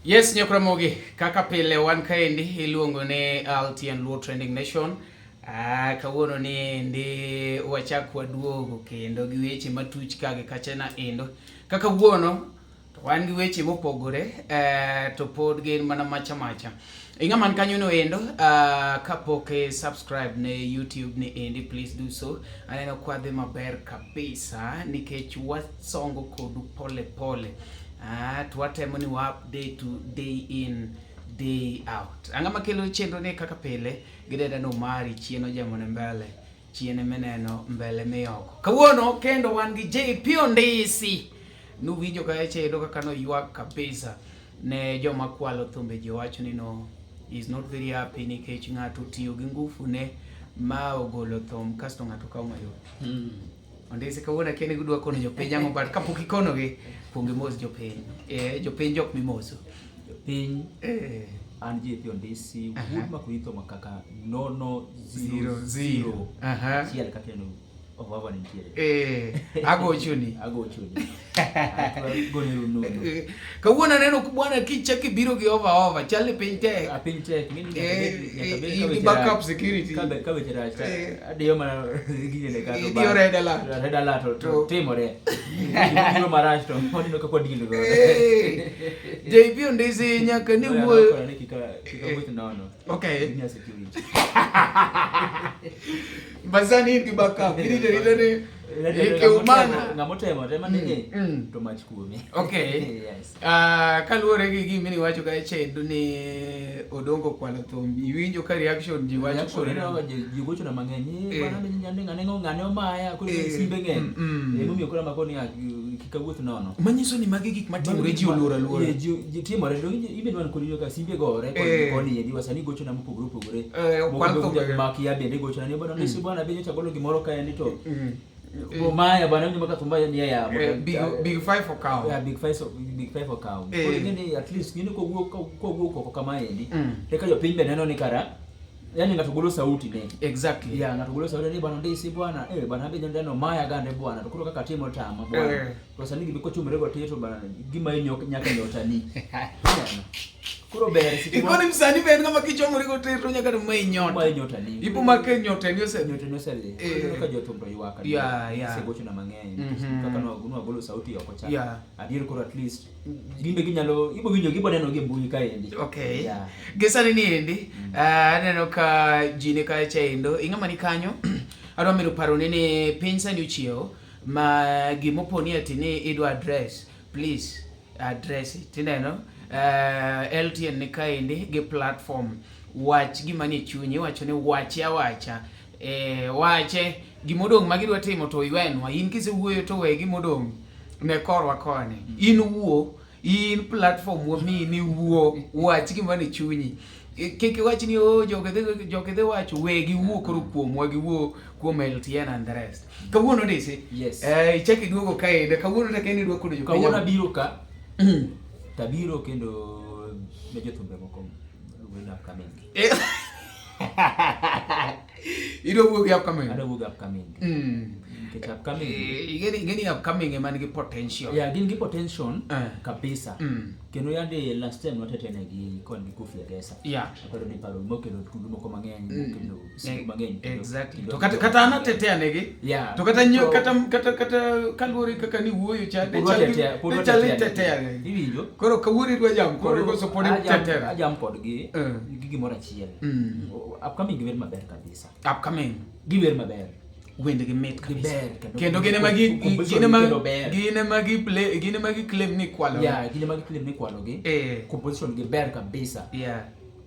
Yes, Nyakramogi, kaka pile wan kaendi iluongo ni LTN Luo Trending Nation. Kawuono ni endi wachak waduogo kendo gi weche matuch ka gi kacha endo. Kaka wuono to wan gi weche mopogore to pod gin mana macha macha. Ing'ama man kanyo no endo kapok i subscribe ne YouTube ni endi, please do so. Aneno kwadhi maber kabisa nikech wasongo kodu pole pole. To watemo ni wa update to day in, day out. Ang'ama makelo chenro ni kaka pile gidenda no mari chien ojemo ne mbele chien mineno mbele miyoko. Kawuono kendo wan gi JP Ondisi. Nuwinjo ka chendo kaka noywak kabisa ne joma kwalo thumbe. Ji wacho ni no is not very happy nikech ng'ato otiyo gi ngufu ne ma ogolo thum kasto ng'ato kawo mayot. Ondisi, kawuono akia ni gidwa kono jopiny ang'o, but kapok ikonogi, kuong imos jopiny. Jopiny jok mimoso. Piny an JP Ondisi, wuod Makuitho Makaka nono 0 zero 0. 0 achiel kaka en Ovava nitiere. Agochoni. Agochoni. Goneru nono. Kawuono aneno bwana kichak ibiro gi over over, chal ni piny tek. A piny tek, ng'eni nyaka bed In ka gi weche backup rach. security. Ka weche rach, adiyo mana ginene ka to Idiyo bang' red alert. Red alert to timore. Gimoro marach to waneno kaka wadeal godo. JP Ondisi nyaka ni Oya, wuoyo. nakona ni kik awuoth nono. Miya security. Basani in gi backup. Irito rito ni Ikeumana. Ng'ama otemo tema ni to mach kuome. Yes. Kaluwore gi gima niwacho ka chendo ni Odongo kwalo thum, iwinjo ka reaction ji wacho Reaction kore ineno nang'o? ka ji gochona mang'eny. Bwana ni ng'ane ng'ane omaya, koro simbe ng'eny. Emomiyo koro amako ni kik awuoth nono. Manyiso ni magi gik matimore, ji oluoro aluora. Ji timore, to even wan kod ka simbe gore koni endi wasanii gochona mopogore opogore. Okwal Moko thum be be. Makia bende gochona ni bwana Ndisi bwana be nyocha golo gimoro ka endi to omaya bwana winjo maka thumba ni e yamo. Big Five okawo. Yeah, Big Five Big Five okawo. Koro ing'e ni at least ng'e ni kowuok oko kama endi. Eka jopiny be neno ni kara yani ng'ato golo sauti ne. Yeah, ng'ato golo sauti ni bwana Ndisi bwana, bwana be neno maya gande bwana. To koro kaka timo tama bwana. To sani gimi kochumre go to bwana gima inyo nyaka nyota ni. Koro ber seche Ikoni msanii be en ng'ama kichomori go tir to nyaka to mayi nyota. Mayi nyota ni. Ipo make nyota ni ose nyota ni osedhi. Koro ka jothum to ywak. Osegochona mang'eny. Kaka nwagolo sauti oko cha. Adier koro at least gimbe ginyalo ibo winjo gibo neno gi e mbui kaendi. Gi sani ni endi, aneno ka ji ni kacha endo, ing'ama ni kanyo, adwa medo paroni ni piny sani ochiewo ma gimopo ni ati ni idwa address, please address it. Ineno, LTN ni kaendi gi platform, wach gima nie chunyi, iwacho ni wache awacha, wache gimodong' ma gidwa timo to iwenwa, in kisewuoyo to we gimodong' ne korwa koni. In wuo, in platform wamiyi ni wuo, wach gima ni chunyi. Kik iwach ni oh, jogi dhi wacho, we giwuo koro kuomwa, giwuo kuom LTN and the rest. Kawuono Ndisi, Yes. Ichak iduogo kaende, kawuono to kendo idwa kono jopiny Kawuono ang'o? abiro ka, tabiro kendo ne jothumbe moko luongo ni upcoming. Idwa wuok gi upcoming? Adwa wuok gi upcoming. Nikech upcoming. Ing'eni upcoming ema nigi potential. Yeah, gin gi potential kabisa. Kendo yande last time watetenegi kon gi Kofi Agesa. Aparo ni paro mokelo tundu moko mang'eny, mokelo simu mang'eny, kendo To kata an atetea negi. To kata nyo, kata, kata, kata kaluwore kaka ni wuoyo cha, Pod ne chal gi- watetea, pod ne chal ni watetea negi. tetea negi. Iwinjo? Koro kawuono idwa jam kodgi, Koro koso pod itetera? ajam kodgi gi gimoro achiel. Upcoming giwer maber kabisa. Upcoming. Giwer maber. Wendgi mit kabisa. Giber kendo Kendo gin ema gi- composition gin ema kendo ber. gin ema gi play, gin ema gi claim ni kwalo. Yeah, gin ema gi claim ni kwalogi. Composition gi ber kabisa.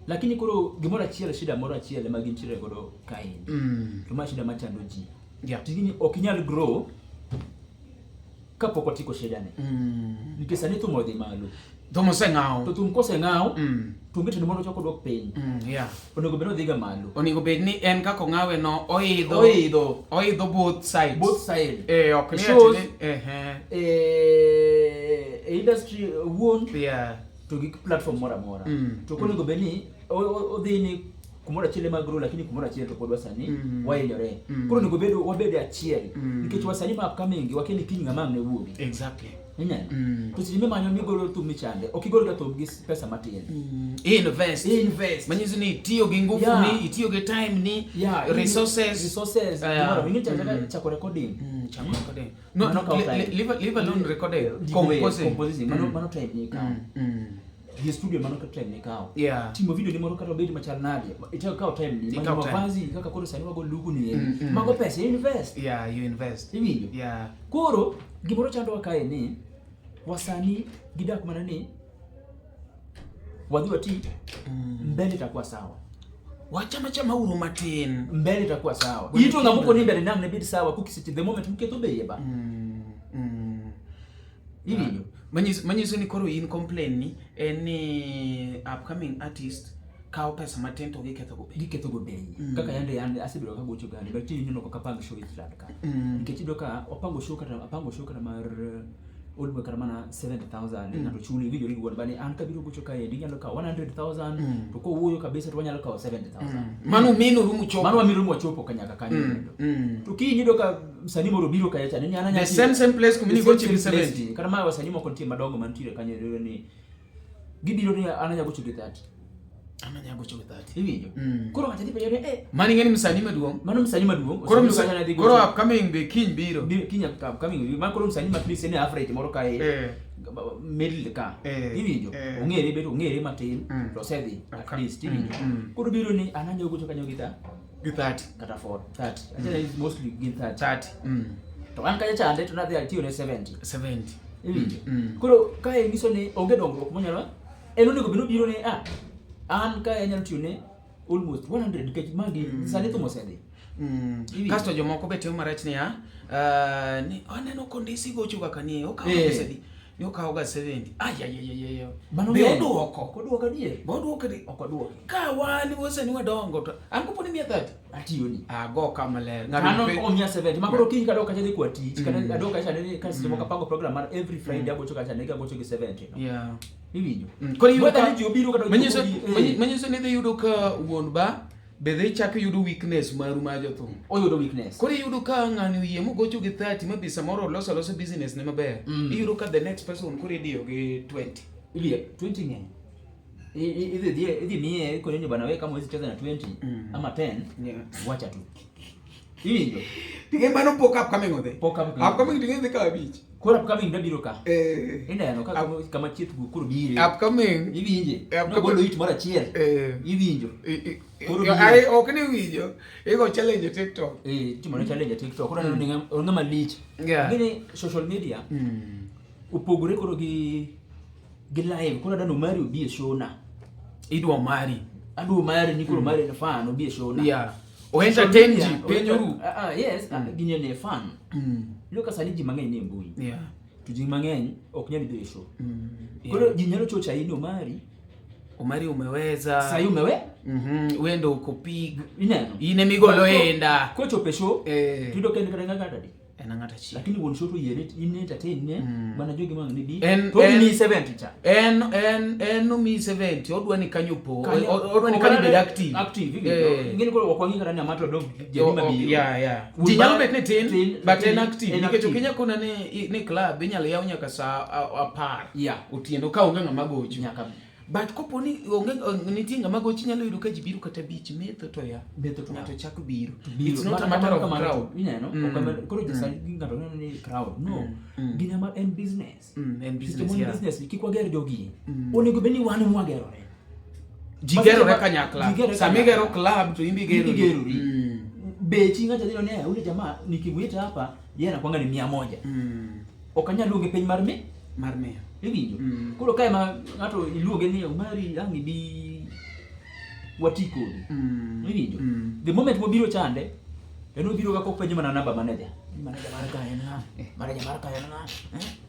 Lakini koro gimoro achiel, shida moro achiel ema gintiere godo kaendi. To ma shida machando ji. Tijni ok inyal grow kapok otiko shida ni. Nikech sani thum odhi malo. Thum oseng'aw. To thum koseng'aw, to onge tiende mondo ochak odwok piny. Onego bed ni odhiga malo. Onego bed ni en kaka ong'awe no, oidho. Oidho. Oidho both sides. Both sides. Ok ni Shows, ati ni, ehe. E industry wuon, to gi platform moro amora. To ok onego bed ni odhi ni kumoro achiel ema grow, lakini kumoro achiel to pod wasani wahinyore. Koro onego bed wabed achiel. Nikech wasanii ma upcoming wakia ni kiny ng'ama ang' ne wuogi. Ineno? To seche mimanyo migolo thum michande, ok igol ga thum gi pesa matin. Invest. Invest. Manyiso ni itiyo gi nguvu ni, itiyo gi time ni, resources. Resources. Gimoro, ing'e chako recording. Chako recording. No, leave alone recording. Composing. Composing. Mano time ni ikawo. Dhi e studio mano kata time ni ikawo. Timo video ni moro kata obed machal nade, ichako kawo time ni. Manyo mavazi kaka koro sani wago lugu ni. Mago pesa, invest. Yeah, you invest. Iwinjo? Koro gimoro chandowa kae ni wasanii gidak mana ni wadhi wati mbele itakuwa sawa. Wachama chama uru matin. Mbele itakuwa sawa. Ito ng'amoko ni mbele nang' ne bed sawa kukiseti the moment uketho bei ba. Iwinjo? Manyiso ni koro in complain ni en ni upcoming artist kawo pesa matin to giketho go bei. Giketho go bei. Kaka yande asebedo ka gocho gani, but tinde ineno kaka apango show Eastland ka. Nikech iyudo ka wapango show kata apango show kata mar olmo kata mana 70,000 ng'ato chuli iwinjori gi wuon bani an kabiro gocho kaendi inyalo kawo 100,000 to kowuoyo kabisa to wanyalo kawo 70,000. Mano minoru muchopo. Mano waminoru mwachopo kanyaka kanyo. To kiny iyudo ka msanii moro biro kacha cha ni an The same place kuma nigoche gi 70. Kata ma wasanii moko nitie madongo mantiere kanyo iyudo ni gibiro ni an anyalo gocho gi 30. An anyalo gocho gi 30. Iwinjo? Koro ng'ato dhi penjo ni Mano ing'e ni msanii maduong'. Mano msanii maduong'. Koro koro upcoming be kiny biro. Kiny upcoming. Ma koro msanii ma please en average moro kae. Middle ka. Iwinjo? Ong'ere bet ong'ere matin to osedhi at least iwinjo. Koro biro ni an anyalo gocho kanyo gi 30. Kata 4, 30. Actually mostly gin 30. 30. To an kacha chande to nadhi atiyo ne 70. 70. Iwinjo? Koro kae nyiso ni onge dongruok monyalo. En onego bed ni obiro ni an kae anyalo tiyo ne almost 100 nikech magi sani thum osedhi. Kasto jomoko be timo marach niya, ni aneno kondisi gocho kaka ni okawo pesa di. Ni okawo ga 70. Ay. Be oduoko. Ok oduoko adier. Be oduoko di. Ok oduoko. Ka wan wasani wadongo to an kopo ni 130. Atiyo ni. Ago kama ler. Ng'ano omiya 70. Ma koro kiny kadok kacha dhi kwa tich. Kata adok kacha ne ka seche moko apango program mar every Friday agocho kacha ne agocho gi 70. Iwinjo? Koro iyudo Whether ka ni ji obiro kata manyiso ni dhi yudo ka wuon ba be dhi chako yudo weakness maru mar jothum. Oyudo weakness. Koro iyudo ka ng'ani oyie mogocho gi 30 ma bi samoro oloso alosa business ne maber. Iyudo ka the next person koro idiyo gi 20. Idiyo 20 ng'eny. Idhi miye koro ni bana we kama huwezi cheza na 20 ama 10. Wacha tu. Iwinjo? Ting'e mano pok upcoming odhi. Pok upcoming. Upcoming ting'e dhi ka abich. Koro upcoming da biro ka. Ineno ka kama chieth go koro bire. Upcoming. Iwinje? Nogolo it moro achiel. Iwinjo? Koro bire. Ai, ok ni winjo. Igo challenge e TikTok. Timo ne challenge e TikTok. Koro aneno ni ng'ama lich. Ng'eni social media opogore koro gi live. Koro adwaro Omari obi e show na. Idwa Omari. Adwa Omari ni koro Omari en fan obi e show na. O entertain ji, penjo ru. Yes, gini en fan. Iyudo ka sani ji mang'eny ni e mbui. To ji mang'eny ok nyal biro e show. Koro ji nyalo chocho ahinya Omari. Omari umeweza. Sahi umewe? Wewe ndo uko pig. Ineno? In emigolo enda. Kochopo e show, to iyudo ka en kata ng'ato adi. En ng'ato achiel. Lakini wuon show to yiere in entertain ne, mana jogi mang' ni bi. To omiyi 70 cha. En omiyi 70, odwa ni kanyo po, odwa ni kanyo bed active. Active, iwinjo. Ing'eni koro ok wang'i kata ni amato dong ji adi mabiro. Wuon Ji nyalo mar bet ni tin, tin, but en lakini active. en Nikech active. ok inyal kona ni club inyalo yaw nyaka saa 10. Otieno ka onge ng'ama gocho. Nyaka. But kopo ni onge, nitie ng'ama gocho, inyalo yudo ka ji biro kata 5, metho to ya. Metho to ya. Ng'ato chako biro. Biro. It's not a Mana matter of kamano to, crowd. ineno? Ok koro sani ng'ato neno ni crowd. No. Gina ma en business. En Seche business, mon yeah. business, kik wager jogi. Onego bed ni wan ema wagerore. Ji Bas gerore seche ma- kanyakla. ji gerore Sama kanyakla. igero club to in be igerori. In be igerori. Bechi ng'ato dhi neno ni, ule jamaa nikimuita hapa, yeye anakuanga ni 100. Ok anyal luonge piny mar mi? Mar mia. Iwinjo? Koro kae ma ng'ato iluonge ni Omari ang' ibi wati kodi. Iwinjo? The moment mobiro chande, en obiro ga kopenjo mana namba manager. Ni manager mar ka en ng'a? Manager mar ka en ng'a?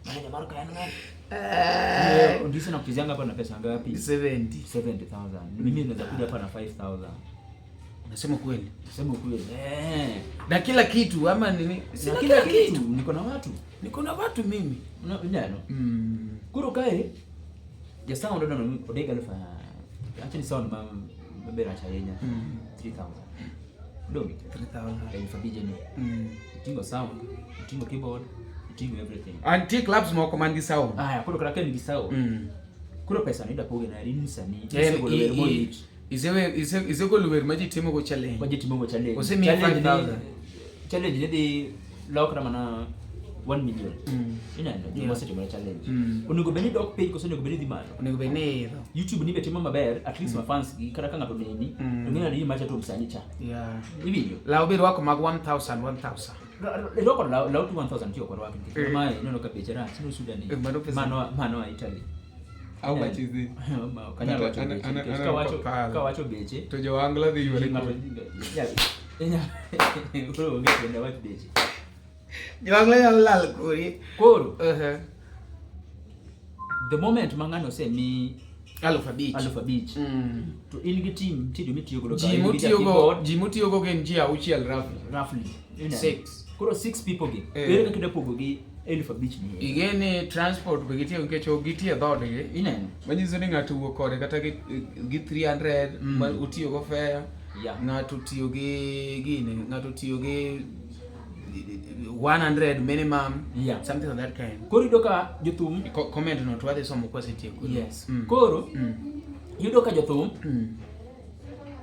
Manager mar ka en ng'a? Ndisi nakuchezeanga hapa na pesa ngapi? 70. 70,000. Mimi naweza kuja hapa na 5,000. Unasema kweli? Nasema kweli. Na kila kitu ama nini? Na Sina kila kila kitu. kitu. Niko na watu. Niko na watu mimi. Ineno? Koro kae, ja sound odonjo ni odega elfu acha ni sound maber acha ahinya. 3,000. Donge? 3,000. Elfu abich ni. Oting'o sound, oting'o keyboard. Oting'o everything. Antie clubs moko man gi sound. Aya, koro kata ka en gi sound. Koro pesa ni idapoge nade in msanii. En Isegolo wer moit. Isegolo wer ma ji timogo challenge. Ma ji timogo challenge. Osemiyi Challenge ni- 5,000. Challenge ni dhi lokra mana 1 million. Ineno, joma osetimo challenge. Onego bed ni dok piny koso onego bed ni dhi malo? Onego bed ni idho. YouTube ni be timo maber, at least ma fans gi kata ka ng'ato neni, to ng'eyo ni macha to msanii cha. Iwinjo? Law be rwako mag 1000 1000. Irwako law law to 1000 tiyo kod rwako nikech mae ineno ka beche rach, no suda ni. Mano pesa. Mano a Italy. How much is it? Ma ok anyal wacho beche nikech kawacho beche to jo-Angla dhi yware ng'ato koro onge tiende wach beche. Jo-Angla nyalo lal kori. Koro the moment ma ng'ano osemi 5,000. 5,000. To in gi team nitie joma itiyo godo ka, Ji in gi motiyogo ji motiyogo gin ji auchiel roughly. Roughly. Ineno? Six. Koro 6 people gi. Ere kaka idwa pogo gi 5,000 ni? Ing'e ni transport be gitiyo nikech ok gitiyo e dhoodgi. Ineno? Manyiso ni ng'ato owuok kode kata gi 300 ma otiyogo fare. Ng'ato otiyo gi gine, ng'ato otiyo gi 100 minimum. Something of that kind. Koro iyudo ka jothum Comment no to wadhi somo kwasetieko. Yes. Koro iyudo ka jothum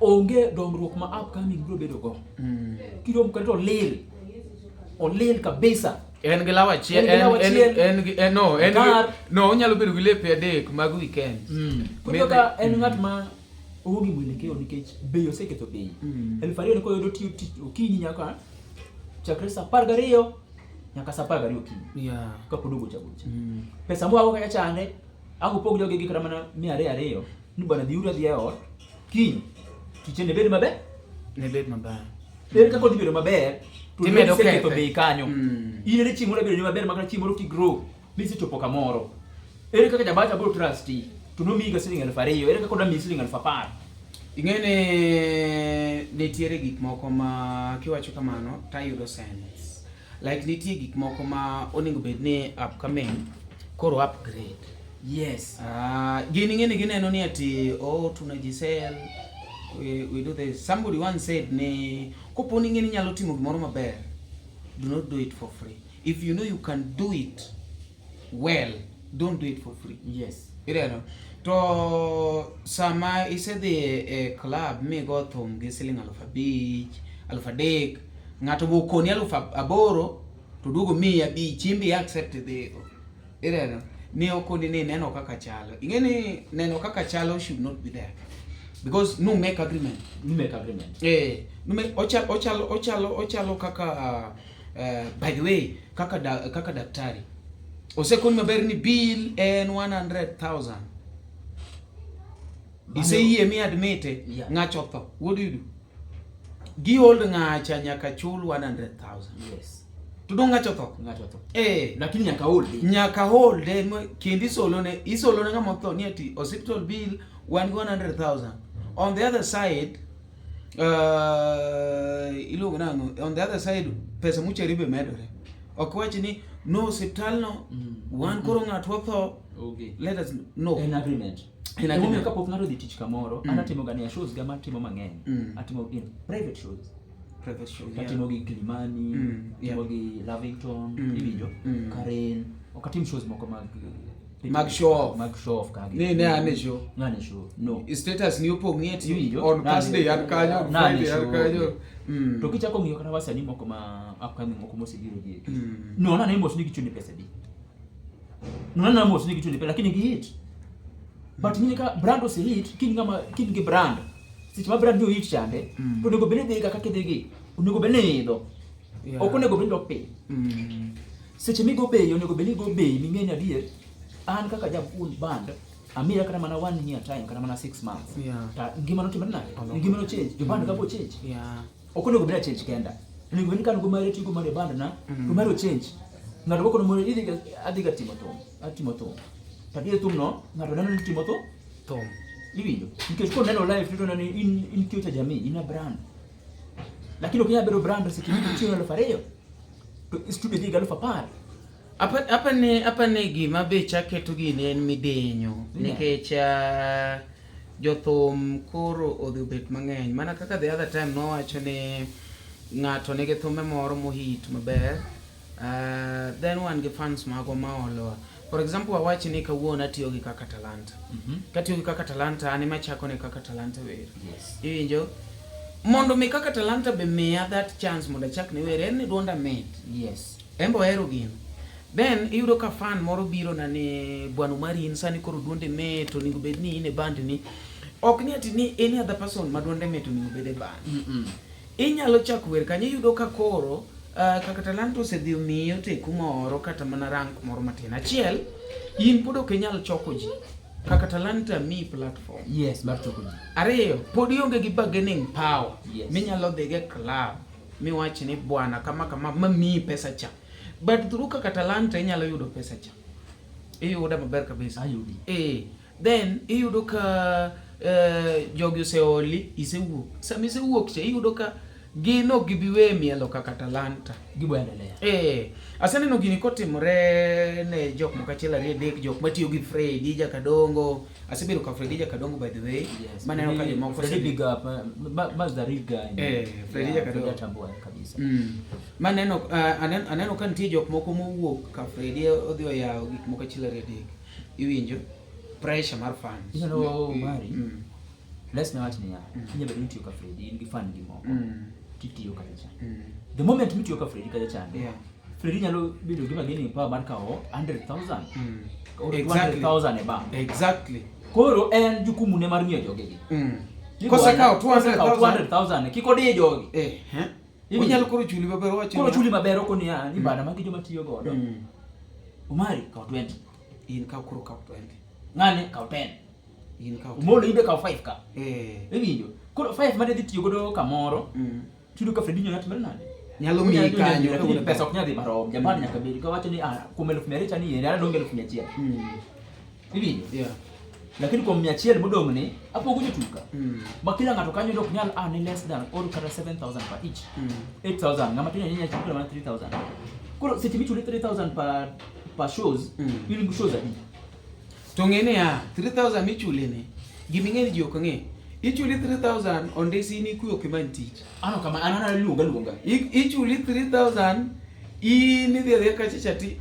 onge dongruok ma upcoming biro bedo go. Kirom kata olil. Olil kabisa. En gi law achiel, En gi law achiel. en gi, en, no, en gi, Kar. no, onyalo bedo gi lepe adek mag weekend. Koro iyudo ka en ng'at ma onge mwelekeo nikech bei oseketho bei. 2,000 ni koyudo tiyo tich okinyi nyaka chakre saa 12 nyaka saa 12 okinyi. Kapod ogocho agocha. Pesa mwago kaka chande, ang' opog jogi gi kata mana mia ariyo ariyo, ni bwana dhiuru adhiya e ot, kiny, tich ne bed maber? Ne bed maber. Ere kaka odhi bedo maber, to Timedo iseketho kethe. bei kanyo. In ere chieng' moro bedo ni maber makata chieng' moro kigrow, misechopo kamoro. Ere kaka jabacha biro trusti, to nomiyi ga siling 2,000, ere kaka odwa miyi siling 10,000? Ing'e ni nitiere gik moko ma kiwacho kamano tayudo sense. Like nitie gik moko ma onego bed ni upcoming koro upgrade. Yes. Gin ing'e ni gineno ni ati, oh, tunajisell, we do this. Somebody once said ni kopo ni ing'e ni inyalo timo gimoro maber, do not do it for free. If you know you can do it well, don't do it for free. Yes. Ineno? To sama isedhi e club migo thum gi siling 5,000, 3,000, ng'ato bo okoni 8,000 to duogo miyi 5, in be accept dhigo. Ineno? Ni okoni ni neno kaka chalo. Ing'e ni neno kaka chalo should not be there. Because no make agreement. No make agreement. No make, ochalo, ochalo, ochalo kaka, by the way, kaka da, kaka daktari. Osekoni maber ni bill en 100,000. Iseyie mi admit ng'acho otho. What do you do? Gi hold ng'acha nyaka chul 100,000. Yes. To dong ng'acho otho? Ng'acho otho. Lakini nyaka hold. Nyaka hold, kendo isolone ng'ama otho ni ati hospital bill wan gi 100,000. On the other side, iluongo nang'o? On the other side, pesa mucheri be medore. Ok wach ni no hospital no, wan koro ng'atwa otho. Okay. Let us know. En agreement. En Emomiyo agreement. kapok ng'ato odhi tich kamoro, an atimo ga niya, shows ga matimo mang'eny. Atimo in private shows. Private shows, yeah. Atimo gi Kilimani, atimo gi Lavington, iwinjo? Karen. Ok atim shows moko mag Mag show off. Mag show off kagi. Ni ne an e show. Ng'ane show. No. Status ni opong' ni ati Iwinjo? On Ng'ane Thursday an kanyo, on Ng'ane Friday an show. kanyo. To kichako ng'iyo kata wasanii moko ma upcoming moko mosebiro gi eki. No, na ne mos ni gichuni pesa di. No, na mos ni gichuni pesa, lakini gi hit. But ng'ini ka brand ose hit, kin ng'ama, kin gi brand. Seche ma brand ni hit chande, to onego bed ni dhi kaka kidhi gi. Onego bed ni idho. Ok onego bed ni dok piny. Seche migo bei, onego bed ni igo bei ming'e ni adier, an kaka ja un band, amira kata mana 1 year time, kata mana 6 months. Ta ngima notimore nade? Ngima no change, jo band ka bo change. Ok onego bed ni change kenda. Onego bed ni kan go mare tigo mare band na, to mare change. Ng'ato boko no mare idhi ga, adhi ga timo thum, atimo thum. To adier thum no, ng'ato neno ni timo thum? Thum. Iwinjo? Nikech koneno live to neno ni in kioo cha jamii, in a brand. Lakini ok inyal bedo brand seche moko tiyo 2,000. To studio dhi gi 10,000. Apa ne gima be chaketo gini en midenyo. Nikech, jothum koro odhi obet mang'eny. Mana kaka the other time nowacho ni ng'ato nigi thume moro mohit maber. Then wan gi fans magwa ma olowa. For example, wawach ni kawuono atiyo gi Kaka Talanta. Katiyo gi Kaka Talanta, an ema chako ne Kaka Talanta wer. Iwinjo? Mondo mi Kaka Talanta be miya that chance mondo achak ne wer, en ni duonda mit. En be ohero gino. Then iyudo ka fan moro biro na ni bwana Omari in sani koro duonde mit, onego bed ni in e band ni. Ok ni ati ni any other person ma duonde mit onego bed e band. Inyalo chako wer kanyo, iyudo ka koro Kaka Talanta osedhi omiyi oteku moro kata mana rank moro matin. Achiel, in pod ok inyal choko ji. Kaka Talanta miyi platform. Yes, mar choko ji. Ariyo, pod ionge gi bargaining power. Minyalo dhi go e club miwach ni bwana kama kama ma miyi pesa cha. But through Kaka Talanta inyalo yudo pesa cha. Iyuda maber kabisa. Ayudi. Then iyudo ka jogi oseoli, isewuok. Sama isewuok cha iyudo ka gin ok gibi we mielo Kaka Talanta. Gibo endelea. Aseneno gini kotimore ne jok moko achiel ariyo adek, jok matiyo gi Freddy Jakadongo. Asebedo ka Freddy Jakadongo by the way. Maneno ka jomoko Freddy osebet. big up, ma the real guy. Freddy Yeah, Jakadongo. Freddy atambua kabisa. Maneno aneno ka nitie jok moko mowuok ka Freddy odhi oyawo gik moko achiel ariyo adek. Iwinjo? Pressure mar fans. Ineno Mari? Les ne wach niya, inyalo bedo ni itiyo ka Freddy, in gi fan gi moko. Titiyo kacha cha. The moment mitiyo ka Freddy kacha cha, Freddy nyalo bedo gi bargaining power mar kawo 100,000. Or 200,000 e bank. Koro en jukumu ne mar ng'iyo jogi gi. Ni Kosekawo bwana, two hundred kosekawo thousand. 200,000, kik odiye jogi. Iwinjo? Onyalo koro chuli maber, owacho Koro niya. chuli maber, ok niya, ni bana magi joma tiyo godo. Omari, kaw 20. In kaw koro kaw 20. Ng'ani, kaw 10. In kaw Omolo imbe kaw 5 ka. Iwinjo? Koro 5 mane dhi tiyo godo kamoro, tiyudo ka Freddy nyalo timore nade? Nyalo miyi Onyalo kanyo, miyi, lakini kawuono pesa ok nyal dhi marom. Japan nyaka bed ka wacho ni, kuom eluf mia ariyo cha ni eri, adong' eluf mia achiel. Iwinjo? Lakini kuom mia achiel modong' ni, apogo jotuka. Ma kila ng'ato kanyo ok nyal earn less than or kata 7,000 per each. 8,000, ng'ama tin ahinya chulo mana 3,000. Koro seche michuli 3,000 per shows, in gi shows adi? To ng'e niya, 3,000 michuli ni, gima ing'e ni ji ok ng'e. Ichuli 3,000 ondisi ni kuyo ok imany tich. Ano kama, an ana luonga luonga. Ichuli 3,000, in idhi adhiya kacha cha ti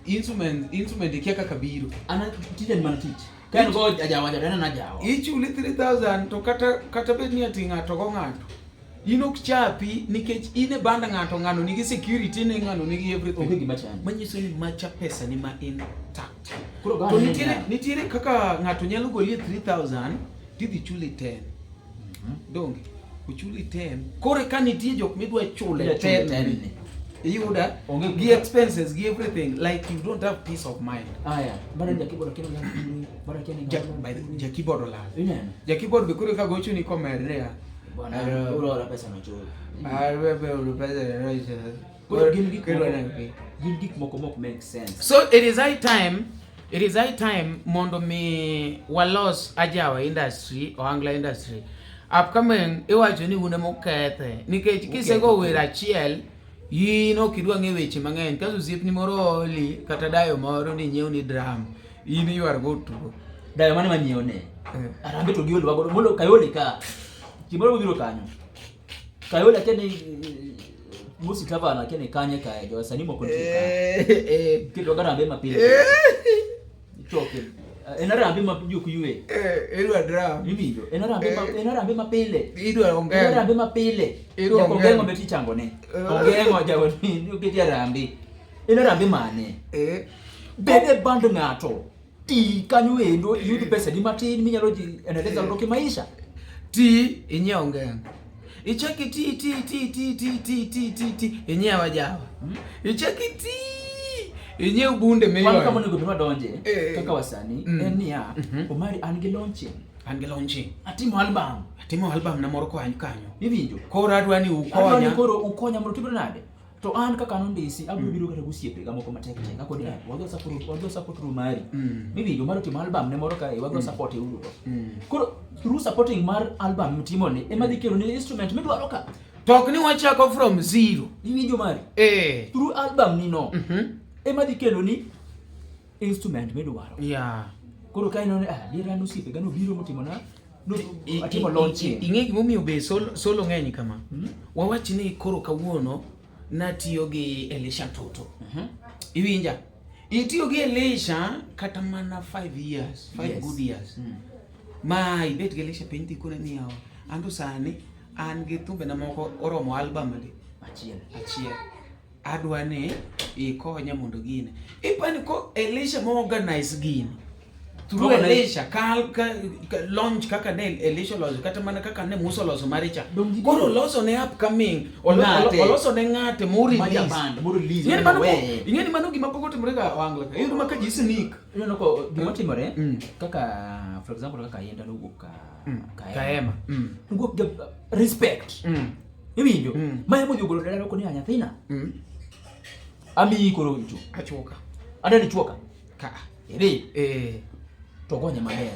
instrument ikia kaka biro. An tija ni mana tich. Ka en go ajawa jawa, en ajawa. Ichuli 3,000 to kata bed ni ati ng'ato go ng'ato. In ok chapi nikech in e band ng'ato, ng'ano nigi security ne, ng'ano nigi everything. Onge gima chandi. Manyiso ni macha pesa ni ma intact. Koro To gane niya. nitiere kaka ng'ato nyalo golie 3,000 tidhi chuli 10. Donge? Ochuli 10. Koro ka nitie jok midwa chule Idwa chule 10 10 ni. ni. Iyuda? Onge Gi gima- expenses, gi everything, like you don't have peace of mind. Aya, mara ja keyboard akia ni ng'ato, mara akia ni ng'ato. By the way, ja keyboard olal. Ineno? Ja keyboard be koro ka gocho ni komer niya. Bwana, Hello. oro ora pesa no chul. Ah, we be oro pesa no chul. Koro gin gik Koro moko, neno. gin gik moko mok make sense. So it is high time, it is high time mondo mi walos ajawa industry, ohangla industry. Upcoming iwacho ni un ema ukethe nikech kisego wer achiel in ok idwa ng'e weche mang'eny kaso osiepni moro oli kata dayo moro ni nyiew ni drum in ywar go tugo. Dayo mane manyiewo ne? Arambe to giol wagodo mondo Kayole ka. Gimoro mobiro kanyo. Kayole akia ni Musi Tavana akia ni kanye kae jo wasanii moko nitie ka. Keto ga arambe mapile. Choke. En arambe ma jok ywe. Idwa drum. Iwinjo? En arambe ma en arambe mapile. Idwa En ongeng'o. arambe mapile. Idwa Nyaka ongeng'o. ongeng'o be tichango ne. Ongeng'o jago ni oketi arambe. En arambe mane? Bed e band ng'ato. Ti kanyo endo iyud pesa di matin minyalo ji endeleza godo kimaisha. Ti inyiew ongeng'o. Ichak iti ti ti ti ti ti ti ti ti inyiew ajawa. Ichak iti inyiew bunde Wan miywayo. kama onego bed wadonje kaka wasanii en niya, Omari an gi launching. An gi launching. Atimo album. Atimo album na moro kanyo kanyo. Iwinjo? Koro adwa ni Adwa ni ukonya. koro ukonya mondo tibiro nade? To an kaka an ondisi, abiro biro kata gi osiepega moko matek tek. Akoni, wadhi support, wadhi support Omari. Iwinjo, Omari otimo album ne moro kae, wadhi support e uru. Koro through supporting mar album mitimo ni, ema dhi kelo ni instrument midwaro ka. To ok ni wachako from zero. Iwinjo Omari? Through album ni no. Ema dhi kelo ni instrument midwaro. Koro ka ineno ni, dier an osiepega nobiro motimo na, no, atimo launching. Ing'e gimomiyo be solo ng'eny kama? Wawach ni koro kawuono Natiyo gi Elisha Toto. Iwinja? Itiyo gi Elisha kata mana 5 years, 5 good years. Ma ibet gi Elisha piny tikone ni yawa. Anto sani an gi thumbena moko oromo album adi? Achiel. Achiel. Adwa ni ikonya mondo gini. Ipani ko Elisha mo organize gini. Through Elisha ka launch kaka ne Elisha oloso kata mana kaka ne Musa oloso mare cha. Koro oloso ne upcoming, oloso ne ng'ate mo release. Ma release. Ing'e ni mano gima pok otimore ga Wangla ka. Iyudo ma ka ji sneak. Ineno ko gima timore kaka for example kaka Yenda nowuok ka Kaema. Nowuok gi respect. Iwinjo? Ma emo dhi golo dala koni nyathina. Amiyi koro icho. Achuoka. Adani chuoka. Ka. Ere. To gonye maber.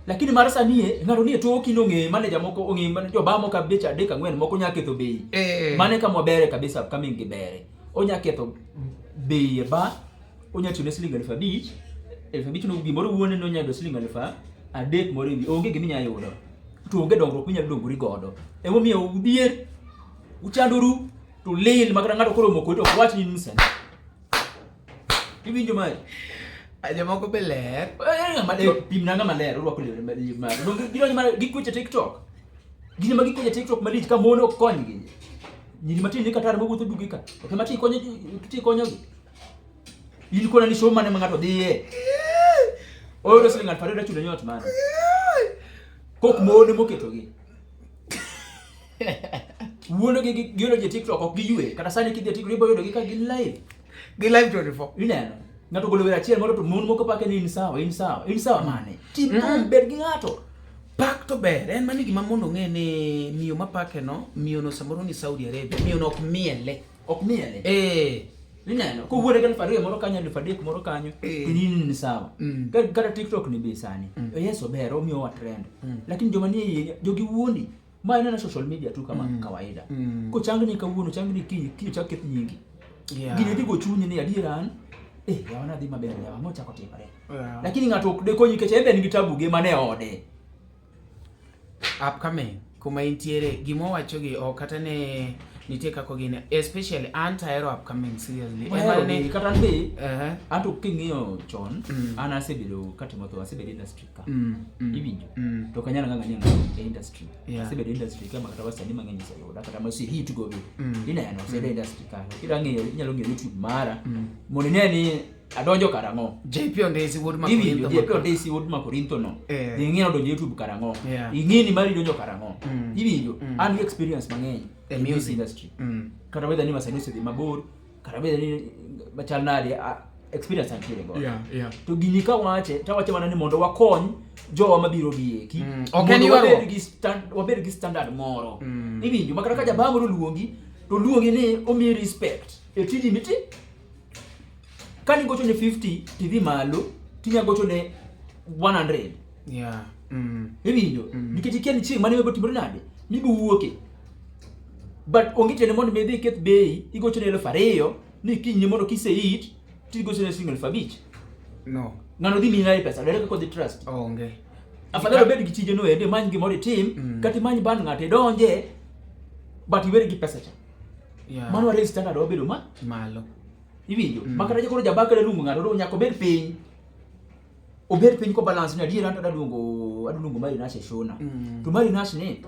Lakini mar sani e, ng'ato nie toki nong'e manager moko ong'e man joba moko abich adek ang'wen moko nya ketho bei. Mane kama wabere kabisa upcoming gi bere. Onya ketho bei e ba, onya tiyo ne siling 5,000, 5,000 no gimoro wuone no nya yudo siling 3,000 moro ewi. Onge gima inya yudo. To onge dongruok minyalo dongori godo. Emomiyo udhier, uchandoru, to lil makata ng'ato koro omoko to ok wach ni in msanii. Iwinjo mari? Jomoko be ler. Ng'ama ler, pimna ng'ama ler, orwako lewni mari. Donge gidonjo mana gikweche TikTok. Gini ma gikweche TikTok malich ka mon ok konygi. Nyiri matin ni katar mawuotho duge ka. Ok ema ti konyo ti konyogi. In kona ni show mane ma ng'ato dhiye. Oyudo siling 2,000 chulo ni ot mane. Kok mon moketogi. Wuondo gi giyudo ji e TikTok ok giywe. Kata sani kidhi e TikTok ibiro yudo gi ka gin live. Gi live 24. Ineno? Ng'ato ogolo wer achiel moro to mon moko pake ni in sawa, in sawa, in sawa mane? Tim thum, bed gi ng'ato. Pak to ber, en mani gima mondo ong'e ni miyo mapake no, miyo no samoro ni Saudi Arabia, miyo no ok miele. Ok miele. Ineno? Kowuone gi 2,000 moro kanyo, 3,000 moro kanyo, to in ni sawa. Kata TikTok ni be sani. Yes, ober, omiyowa trend. Lakini joma nie iye, jogi wuondi. Ma en social media tu kama kawaida. Kochangni kawuono, changni kiny, kiny ochak keth nyingi. Gini dhi go chunyi ni adiera an, yawa nadhi maber, yawa ang'o chako timore. Lakini ng'ato ok dekonyi nikech en be en gi tabu ge mane ode. Upcoming, kuma intiere, gima owacho gi ok kata ne nitie kaka gini, especially an to ahero upcoming seriously. Wahero gi, kata an be, an to king'iyo chon, an asebedo katimo tho, asebedo industry ka. Iwinjo? To ok anyal ng'ang'a ni e industry. Asebedo industry ka ma kata wasanii mang'eny oseyuda, kata ma osehit go be. Ineno, asebedo industry ka. Kidwa ng'iyo, inyalo ng'iyo YouTube mara, mondo ine ni adonjo karang'o. JP Ondesi wuod Makorintho. Iwinjo, JP Ondesi wuod Makorintho no. Dhi ing'i odonjo YouTube karang'o. Ing'i ni mari donjo karang'o. Iwinjo, an gi experience mang'eny e music industry. Kata whether ni wasanii osedhi mabor, kata whether ni machal nade, experience antiere godo. To gini ka wache, to wache mana ni mondo wakony jowa mabiro gi eki. Ok en Mondo ywaruok. wabed gi standard moro. Iwinjo, makata ka jabaa moro oluongi, to oluongi ni omiyi respect e tiji miti. Ka nigocho ne 50 tidhi malo, tinya gocho ne 100. Iwinjo? Nikech ikia ni chieng' mane mibiro timore nade, mibiro wuoke. But onge tiende mondo mi idhi iketh bei, igocho ne 2,000, ni kinyne mondo kisehit, tigocho ne siling 5,000. No. Ng'ano dhi miyi nade pesa? Dere kaka odhi trust. Onge. Afadhali obed gi tije no ende, imany gimoro itim, kata imany ban ng'ato idonje, but iweri gi pesa cha. Mano raise standard wabedo ma? Malo. Iwinjo? Ma kata koro jabaka da luongo ng'ato, nyaka obed piny. Obed piny ko balance ni adiera anto adwa luongo Mari Nash e show na. To Mari Nash ni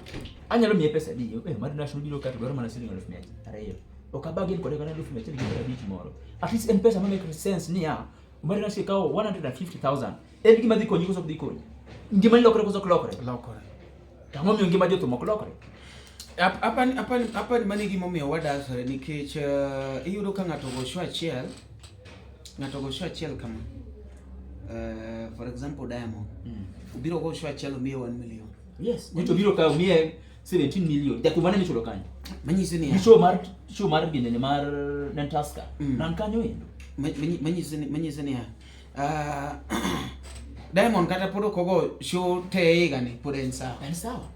anyalo miye pesa adi? Mari Nash nobiro ka to dwaro mana siling 200,000. Ok abagin kode kata 150,000 moro. At least en pesa ma make sense niya, Mari Nash ikawo 150,000. En gima dhi konyi koso ok dhi konyi? Ngimani lokore koso ok lokore? Lokore. To ang'o miyo ngima jothum ok lokore? Apani mano e gimomiyo wadasore nikech iyudo ka ng'ato ogo show achiel, ng'ato ogo show achiel kama. For example Diamond. Obiro go show achiel omiye 1 million. Yes. Nyocha obiro ka omiye 17 million. Jathum mane michulo kanyo? Manyiso niya. Gi show mar ginene mar Tusker. Nan kanyo endo. Manyiso niya. Diamond kata pod ok ogo show te higa ni pod en sawa. En sawa.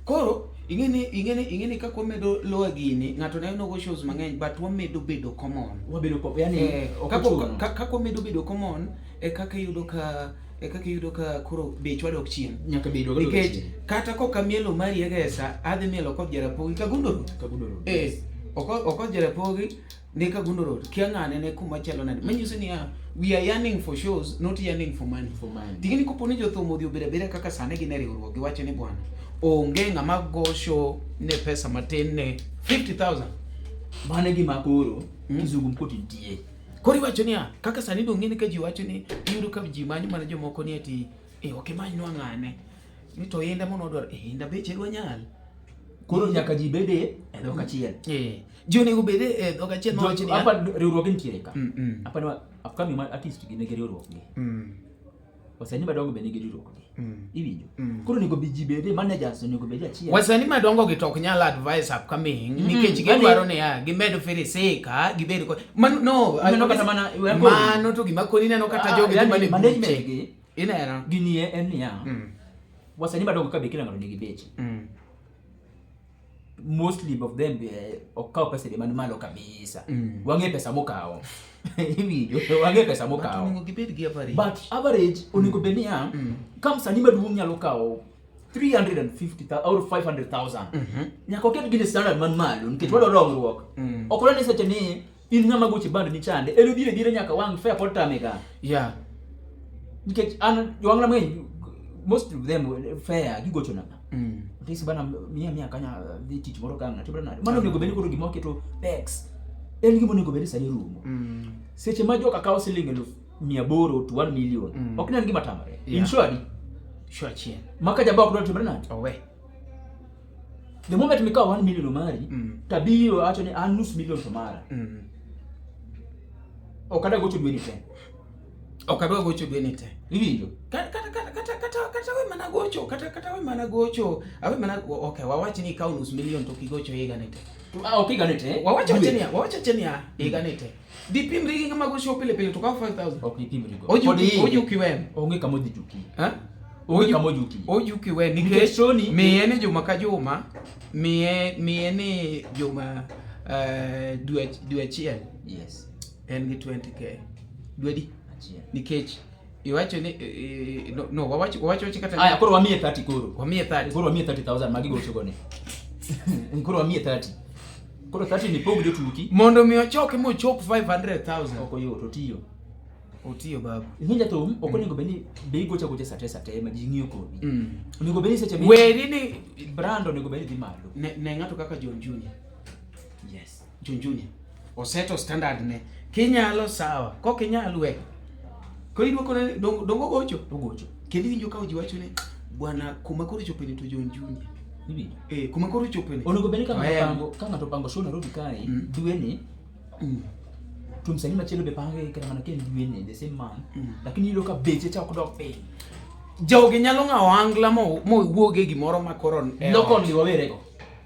Koro ing'eni kaka wamedo lower gini, ng'ato ne ogo shows mang'eny but wamedo bedo common. Wabedo yani ok ochuno. Kaka wamedo bedo common e kaka iyudo ka e kaka iyudo ka koro bechwa dok chien. Nyaka bedwa dok Nikech chien. kata koka mielo mari Egesa, adhi mielo kod Jarapogi Kagundo Road. Kagundo Road. Okoth Jarapogi ni Kagundo Road. Kia ng'ane ne kuma chalo nade. Manyiso niya, we are yearning for shows, not yearning for money. For money. Ting'eni kopo ni jothum odhi obedo abeda kaka sani gin e riwruok, giwacho ni bwana, onge ng'ama go show ne pesa matin ne 50,000. Mano e gima koro kizungumkuti nitie. Koro iwacho niya, kaka sani dong' ng'eni ka ji wacho ni iyudo ka ji manyo mana jomoko ni ati eh, ok imanynwa ng'ane. Ni to inda mono dwaro, eh, inda beche dwa nyal. Koro nyaka ji bede e dhok achiel. Eh, ji onego bed e dhok achiel mawacho niya. Apa riwruoge nitiere ka. Mm. Apa ni upcoming artist gi nigi riwruok gi. Wasanii madongo be nigi riwruok gi. Iwinjo? Koro onego ji bede managers onego bed achiel. Wasanii madongo gi to ok nyal advise upcoming nikech gidwaro niya gimed firisika gibed ko mano no Ineno kata mana mano to gima koni ineno kata jogi yani dhi mana e management buche. gi Ineno? gini en niya. Wasanii madongo ka be kila ng'ato nigi beche. Mostly of them ok kaw pesa man malo kabisa. Wang'e pesa mokawo. Iwinjo? Wang'e pesa But mokawo. onego gibed gi average. But average onego bed niya, ka msanii maduong' nyalo kawo 350,000 or 500,000. Nyaka oket gini standard man malo nikech wadwaro dongruok. Ok wadwa ni seche ni in ng'ama goche band ni chande, en odhire dhire nyaka wang' fair pod tame ka. Yeah. Nikech an jowang'na mang'eny most of them fair gigocho na. Tisi bana miya miya kanya dhi tich moro ka ng'ato bana. Mano onego bed ni koro gima waketo pegs. En gima onego bed ni sani rumo. Seche ma joka kawo siling 800,000 to 1 million. Ok ne en gima tamore. Yeah. Insure Sure achiel. Maka jaba ok dwar timore nade? Owe. The moment mikawo 1 million mari, tabiro awacho ni an nus million to mara. Ok adwa gocho dweni te. Ok adwa gocho dweni te. Iwinjo? Kata kata kata kata kata we mana gocho, kata kata we mana gocho, awe mana okay, wawach ni ikawo nus million to kigocho higa ni te. Ah, ok higa ni te. Wawacho awacha niya, wawacho awacha niya, higa ni te. Dipimri gi ng'ama gocho pile pile to kawo 5000. Ok dipimri go. Ojuki, ojuki wen. Onge kama odhi juki. Ha? Onge kama ojuki. Ojuki wen Nikech nikech Sony- miye ni juma ka juma, miye miye ni juma dwe achiel. Yes. En gi 20k. Dwe di? Achiel. Nikech iwacho ni no wawacho wacho kata Aya, koro wamiye 30 koro. Wamiye 30. Koro wamiye 30,000 magi gocho go ni. Koro wamiye 30. Koro 30 ni pog jotuki. Mondo mi ochoke mochop 500,000. Ok oyot, otiyo. Otiyo babu. Ing'e jathum, ok onego bed ni be igocho agocha sate sate ma ji ng'iyo kodi. Onego bed ni seche mi Weri ni brand onego bed ni dhi malo. Ne ng'ato kaka John Junior. Yes. John Junior. Oseto standard ne. Kinyalo sawa, kok inyal we. Koro idwoko ne dongo gocho. Ogocho. Kendo iwinjo ka ji wacho ni bwana kuma koro chope ni to John Junior. Iwinjo? Kuma koro chope ni. Onego bed ni ka ng'ato pango, ka ng'ato pango show Nairobi kae, dwe ni, to msanii machielo be pange kata mana ka en dwe ni, the same month. Lakini iyudo ka beche cha ok dok piny. Jogi nyalo ng'awo angla mo wuog e gimoro ma koro e Loko ot. ni wawerego.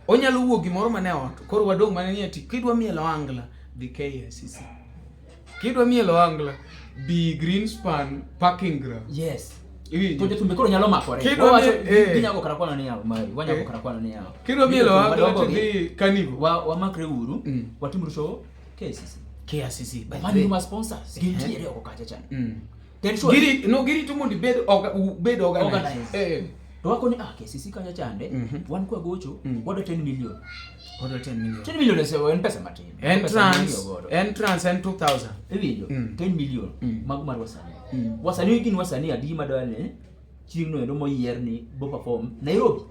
Onyalo wuok gimoro mane ot. Koro wadong' mana ni ati kidwa mielo angla dhi KICC. Kidwa mielo angla bi Greenspan parking ground. Yes. Iwinjo? To jothumbe koro nyalo makore. Kidwa Wawacho, ginyago kara kwano ni yawo mari, wanyago kara kwano ni yawo. Kidwa mielo Jothumbe angla madongo to gi, dhi Carnival. Wamakre uru, watimuru show KICC. KICC. By the Mano way. ma sponsors gintiere oko kacha cha. Then sure. Giri no girito mondo ibed ubed organized. Organized. To wako ni KCC kacha chande, wan kwa gocho, wadwa 10 million. Wadwa 10 million. 10 million en pesa matin. Entrance, entrance en 2000. Iwinjo? 10 million mago mar wasanii. Wasanii gin wasanii adi madwa ni chieng'no endo moyier ni bo perform Nairobi.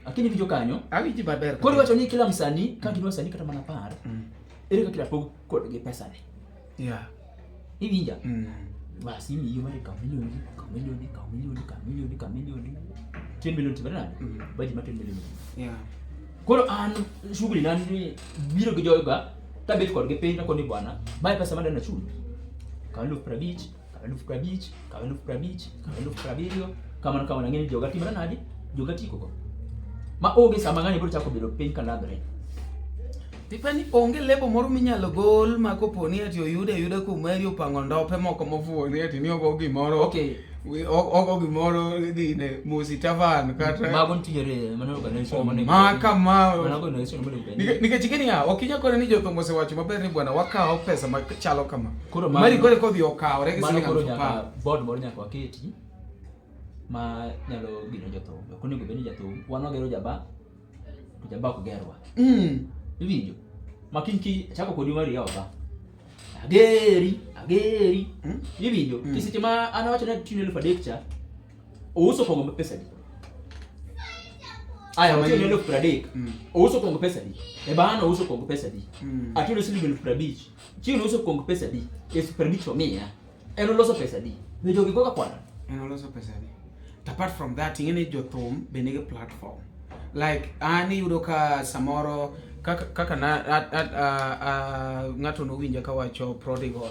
Lakini iwinjo kanyo? Awinji maber. Koro iwacho ni kila msanii, ka gin wasanii kata mana 10, ere kaka pog kodgi pesane? Yeah. Iwinja? Basi imiyo mari kaw milioni, kaw milioni, kaw milioni, kaw milioni, kaw milioni. 10 million timore nade? Budget mar 10 million. Yeah. Koro an shughuli na ni biro gi joga tabet kodgi piny takoni bwana, mae pesa madwa nachul. Kaw 50,000, kaw 50,000, kaw 50,000, kaw 70,000, kamano kamano ang'e ni joga timore nade? Joga tiko go. Ma onge sama ng'ani biro chako bedo piny kaladhre. Tipani onge lebo moro minyalo gol ma kopo ni ati oyude ayuda kumari opango ndope moko mofuwo ni ati ni ogo gimoro. Okay. Ogo gimoro gine Musi Tavan kata Mago nitiere mano organization monego. Ma kama. Mano organization monego bed ni. Nikech ing'e niya, ok inyal kone ni jothum osewacho maber ni bwana wakawo pesa machalo kama. Koro mano Mari kore kodhi okawore gi mano siling koro aluf nyaka apar. board moro nyaka waketi ma nyalo gino jothum. Ok onego bed ni jathum wan wagero jaba to jaba ok gerwa. Iwinjo? Makiny ki chako kodi mar yawa. Ageri, ageri. Iwinjo? Mm. Seche ma an awacho ni atiyo 3,000 cha, ouso kong'o ma pesa di? Aya, atiyo ni 30,000. Ouso kong'o pesa di? E bana ouso kong'o pesa di? Atiyo ni siling 50,000. Chieng' ouso kong'o pesa di? 50,000 omiya. En oloso pesa di? Be jogi goga kwana? En oloso pesa di. To apart from that, ing'e ni jothum be nigi platform. Like an iyudo ka samoro kaka, kaka na ng'ato nowinja kawacho prodigal.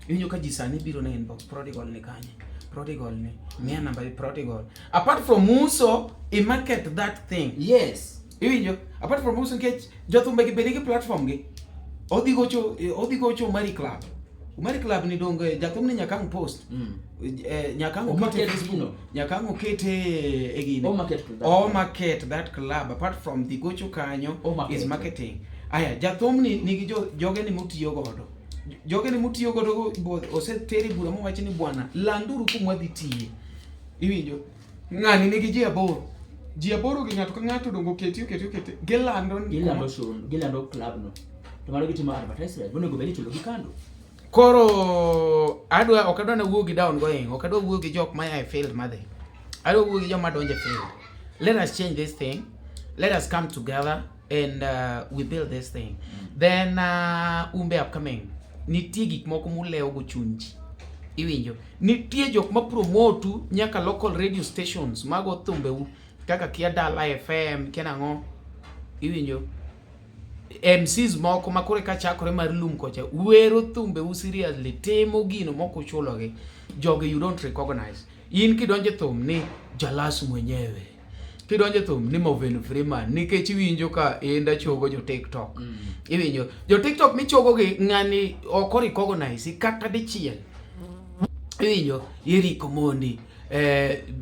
Iwinjo ka ji sani biro na inbox prodigal ni kanye? Prodigal ni. Miya namba prodigal. Apart from uso, i market that thing. Yes. Iwinjo? Apart from uso nikech jothumbe gi be nigi platform gi. Odhi gocho Umari Club. Umari Club ni donge jathum ni nyaka ang' post. Nyaka ang' okete Facebook, nyaka ang' okete e gine. O market to that. O market that club apart from the gocho kanyo is marketing. Aya jathum ni nigi joge ni motiyo godo. Joge ni motiyo godo oseteri bura mowach ni bwana landuru kuma wadhi tiye. Iwinjo? Ng'ani nigi ji 8. Ji 8 gi ng'ato ka ng'ato dongo oketi gilando gilando show, gilando club no. To mano gitimo advertisement, monego bed ni ichulo gi kando. Koro adwa ok adwa na wuo gi down going, ok adwa wuo gi jok maya e field madhi. Adwa wuo gi joma donjo e field. Let us change this thing. Let us come together and we build this thing. Then umbe upcoming. Nitie gik moko mulewo go chuny ji. Iwinjo? Nitie jok ma promote nyaka local radio stations mago thumbeu kaka kia Dala FM, kia nang'o. Iwinjo? MCs moko ma koro eka chakore mar lum kocha wero thumbeu seriously, timo gino mok uchulogi. Jogi you don't recognize. In kidonjo e thum ni Jalas mwenyewe. Kidonjo e thum ni Morgan Freeman nikech iwinjo ka enda chogo jo TikTok. Iwinjo jo TikTok michogo gi ng'ani ok recognize kata dichiel. Iwinjo Eric Omondi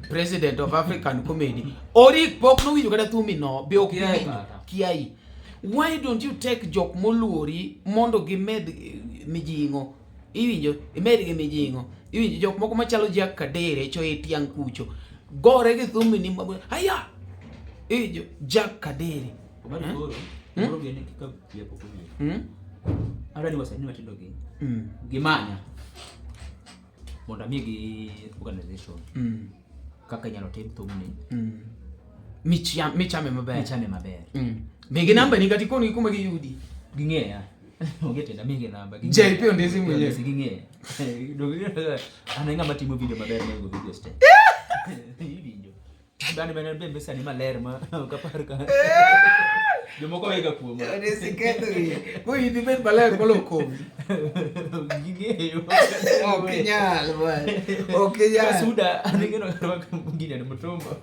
president of African Comedy. Orik pok nowinjo kata thumi no be ok winjo kiai. Why don't you take jok moluori mondo gimed mijing'o? Iwinjo imed gi mijing'o. Iwinjo jok moko machalo Jack Kadere cho e tiang' kucho. Gore gi thumi ni aya. Iwinjo Jack Kadere. Adwa ni wasanii matindo gi gimanya mondo amigi organization kaka inyalo tim thumni michame maber. Michame maber. Migi namba ni kata ikon gi kuma giyudi. Ging'eya. Onge tenda migi namba. JP Ondisi mwenyewe. Ging'eya. An e ng'ama timo video maber moingo videos te. Iwinjo. Dhano bende be sani maler ma ok apar ka. Jomoko wega kuoma. Ondisi ketho gi. Ko idhi bed maler molo komi. Ging'eyo. Ok inyal bwana. Ok inyal. Suda an ing'eno karwako gini ni mutumba.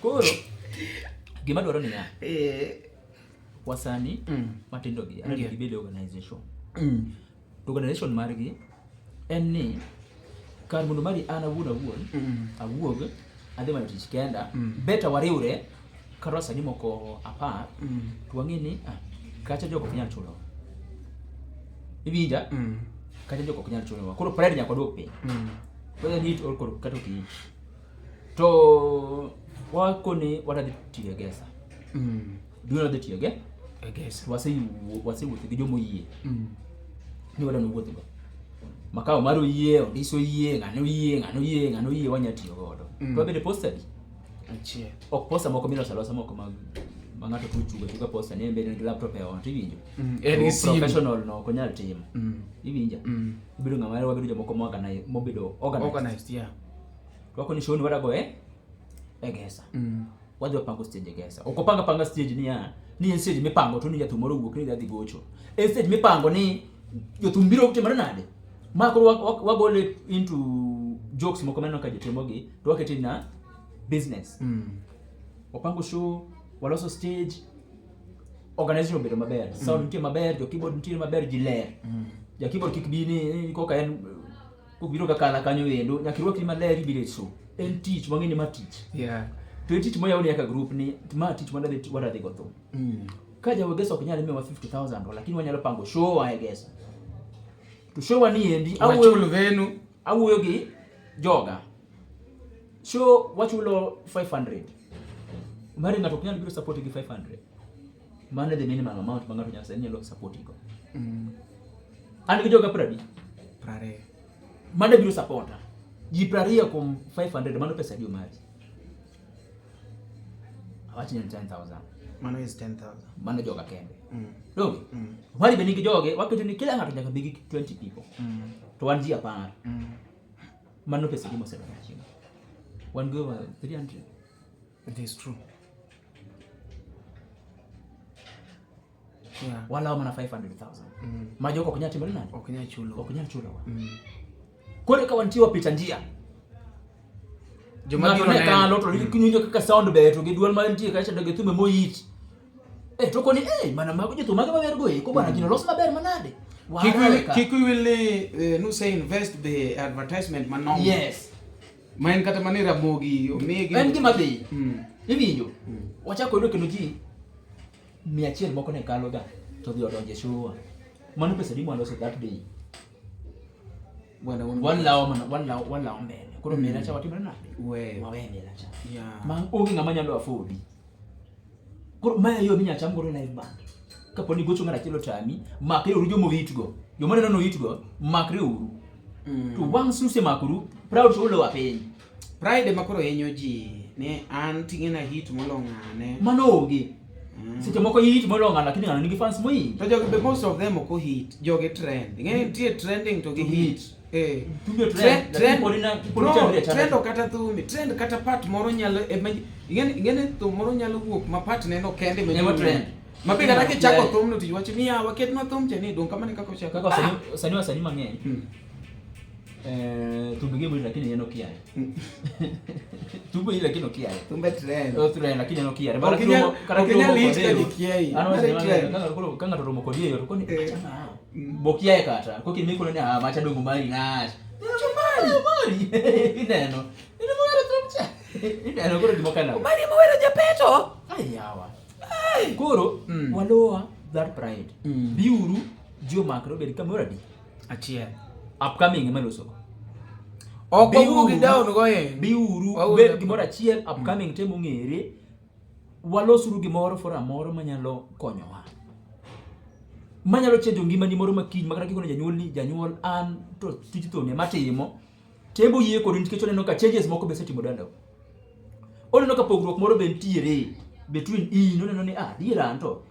Koro gima dwaro niya. Wasani matindo gi aneno gibed e organization. To organization margi en ni kar mondo mari an awuon awuon awuog adhi manyo tich kenda better wariwre kata wasanii moko 10 to wang'e ni kacha jogo ok nyal chulowa. Iwinja? Kacha jogo ok nyal chulowa. Koro pride nyaka waduok piny. Whether ni it or koro kata ok it. To wakoni wadhi tiyo e Gesa. Dwe wadhi tiyo e Gesa. Wasewuotho gi joma oyie. Ni wadwa wuotho go. Makao mar oyie, Ondiso oyie, ng'ane oyie, ng'ane oyie, ng'ane oyie wanya tiyo godo. To wabede posta di? Achiel. Ok posta moko miloso alosa moko mag ma ng'ato to chugo chuga posta ni en bende gi laptop e ot iwinjo. En gi simu. Professional no ok onyal timo. Iwinja? Ibedo ng'ama wabedo jomoko mo organize mobedo organized. Organized, yeah. To wako ni show ni wadago e Gesa. Wadhi wapango stage e Gesa. Ok opanga panga stage niya, ni en stage mipango to ni jathum moro owuok ni dhi gocho. En stage mipango ni jothum biro timore nade? Ma koro wagole into jokes moko maneno ka ji timogi to wakete na business. Wapango show, waloso stage, organization obedo maber. Sound nitie maber, jo keyboard nitie maber, ji ler. Ja keyboard kik bi ni koka en kobiro kaka kala kanyo endo, nyaka irwakri maler ibiro e show. En tich, wang'e ni ma tich. To en tich moyaw ni kaka group ni ma tich wadhi go thum. Ka ja Gesa ok nyal miyowa 50,000 lakini wanyalo pango show wa e Gesa. To show wa ni endi Wachul venu. Awuoyo gi joga. Show wachulo 500. Mari ng'ato ok nyal biro support gi 500. Mano e the minimum amount ma ng'ato nyalo nyalo support go. An gi joga 20. 20. Mano biro supporta. Ji 20 kuom 500 mano pesa adi mari? Awach ni en 10,000. Mano is 10,000. Mano joga kende. Donge? Mari be nigi joge, waketo ni kila ng'ato nyaka bi gi 20 people. To wan ji 10. Mano pesa adi mosedonjo achiel? Wan gi over 300. It is true. Yeah. Walawo mana 500,000. Ma jogo ok nyal timore nade? Ok nyal chulo. Ok nyal chulowa. Koro ka wantie wapita njia. Joma Ng'ato biro ne neno. kalo to kiwinjo kaka sound ber to gi duol mantie kacha to gi thumbe moyich. Eh to koni eh mana mago jothum mage maber go eko bwana gino los maber manade. Kik Warawe wi ka. kik wi wil ni nuse invest the advertisement manok. Yes. Ma en kata mana Ramogi omigi. En gima dhi. Iwinjo? Wachako yudo kendo ji 100 moko ne kalo ga to dhi odonje show. Mano pesa adi mwaloso that day? Bwana un. Walawo mana walawo walawo mbele. Koro mela cha watimore nade? We. Wawe mela cha. Yeah. Ma onge ng'ama nyalo afford. Koro mae yo minyalo cham godo live band. Kapo ni gocho ng'at achiel otami, makre uru joma oitgo. Joma neno noitgo, makre uru. To wang' suse makoru, proud to ulowa piny. Pride ema koro hinyo ji ni an ting'ena hit molo ng'ane. Mano onge. Seche moko hit molo ng'ano lakini ng'ano nigi fans mohingo. To jogi be most of them ok hit, jogi trend. Ing'e ni nitie trending to gi hit. Eh. Thumbe trend, lakini pod ina- pod No, ichandri achanda. trend ok kata thumi, trend kata part moro nyalo ema ing'e ni thum moro nyalo wuok ma part neno kende ema Ema ji trend. Ma be kata kichako Yeah. thumno to iwacho ni yawa ketnwa thum cha ni dong kamano e kaka ochako. Kaka wasanii wasanii mang'eny. Thumbe gi lakini en okiaye. Thumbe lakini okiaye. Thumbe trend. Oh, trend lakini en okiaye. Ok inyal- ok inyal hit ka ji kiayi. An Mare wasanii trend. mang'eny, koro ka ng'ato oromo kodi e yo to koni Eh. acha na. Bokiaye kata. Koki mi kono ni ah macha dongo mari nach. Mari mari. Ineno. Ineno mawero thum cha. Ineno koro gimo kana. Mari mawero japeto. Ai yawa. Koro walowa that pride. Biuru ji omakre obed kamoro adi. Achiel. Upcoming ema loso go. Ok wawuo gi down go e. Biuru Wawuo bed gi- gimoro achiel upcoming te mong'ere. Walosuru gimoro forum moro manyalo konyowa. Manyalo chenjo ngimani moro makiny makata kikono janyuol ni janyuol an to tij thum ema timo. Tembo yie kodi nikech oneno ka changes moko be osetimo dalau. Oneno ka pogruok moro be nitiere between in oneno ni ah adiera an to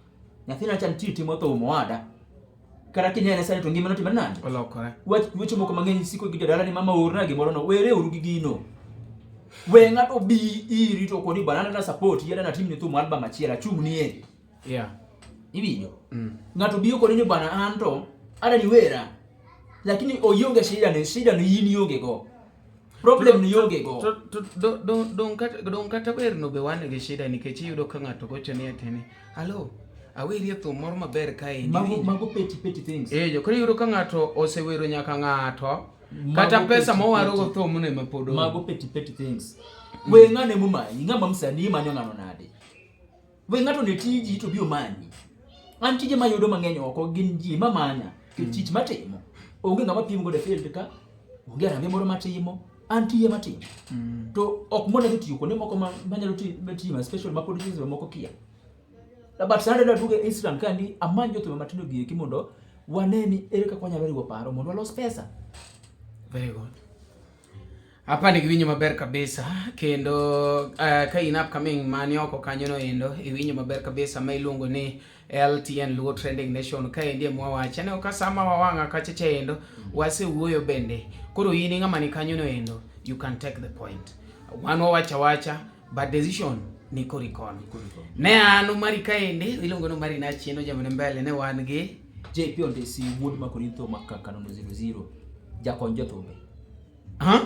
nyathina cha nitie timo thum owada. Kata kinene sani to ngimane otimore nade? Olokore. Wach weche moko mang'eny siko gi jodala ni mama orna gimoro no were uru gi gino. We ng'ato bi iri to koni bana na support yiera na timni thum album achiel achung' nie. Yeah. Iwinjo? Ng'ato biyo koni ni bana an to ada ni wera. Lakini oyonge shida ne shida ni in ionge go. Problem ni ionge go. To dong kata wer no be wan gi shida nikech iyudo ka ng'ato gocho ni ati ni alo awerie thum moro maber kae Mago mago petty petty things. Eh, jo koro iyudo ka ng'ato osewero nyaka ng'ato Mago kata pesa petty, mowaro go petty. thumno ema pod onge. Mago petty petty things. We ng'ane momanyi, ng'ama msanii manyo ng'ano nade? We ng'ato ne tiji to bi omanyi. An tije mayudo mang'eny oko gin ji mamanya. Tich matimo. Onge ng'ama pim godo e field ka. Onge harambee moro matimo. An tije matimo. To ok mona dhi tiyo kuonde moko manyalo timo special ma pod seche moko kia. But sani adwa duogo e Instagram ka ni amany jothumbe matindo gi eki mondo wane ni ere kaka wanyalo riwo paro mondo walos pesa. Very good. Hapa ni giwinjo maber kabisa kendo ka in upcoming mani oko kanyo no endo iwinjo maber kabisa ma iluongo ni LTN Luo Trending Nation ka endi ema wawache. Aneno ka sama wawang'a kacha cha endo wasewuoyo bende. Koro in ng'ama ni kanyo no endo you can take the point. Wan wawacha wacha but decision ni kori kono. Ne an Omari kaendi iluongo ni Omari Nachieno jamane mbele ne wan gi JP Ondesi wuod Makorintho Makakanono 00 jakony jothumbe. Ha?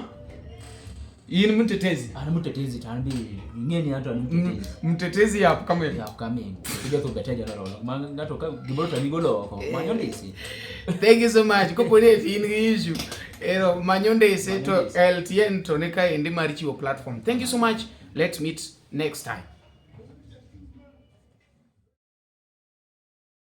In mtetezi. An mtetezi to an be ing'e ni an to an mtetezi. Mtetezi ya upcoming. Ya upcoming. Jothumbe te joloro. Ma ng'ato ka gimoro to migolo oko. Manyo ndisi. Thank you so much. Kopo ni in gi issue, ero manyo ndisi to LTN to ne kaendi mar chiwo platform. Thank you so much. Let's meet next time.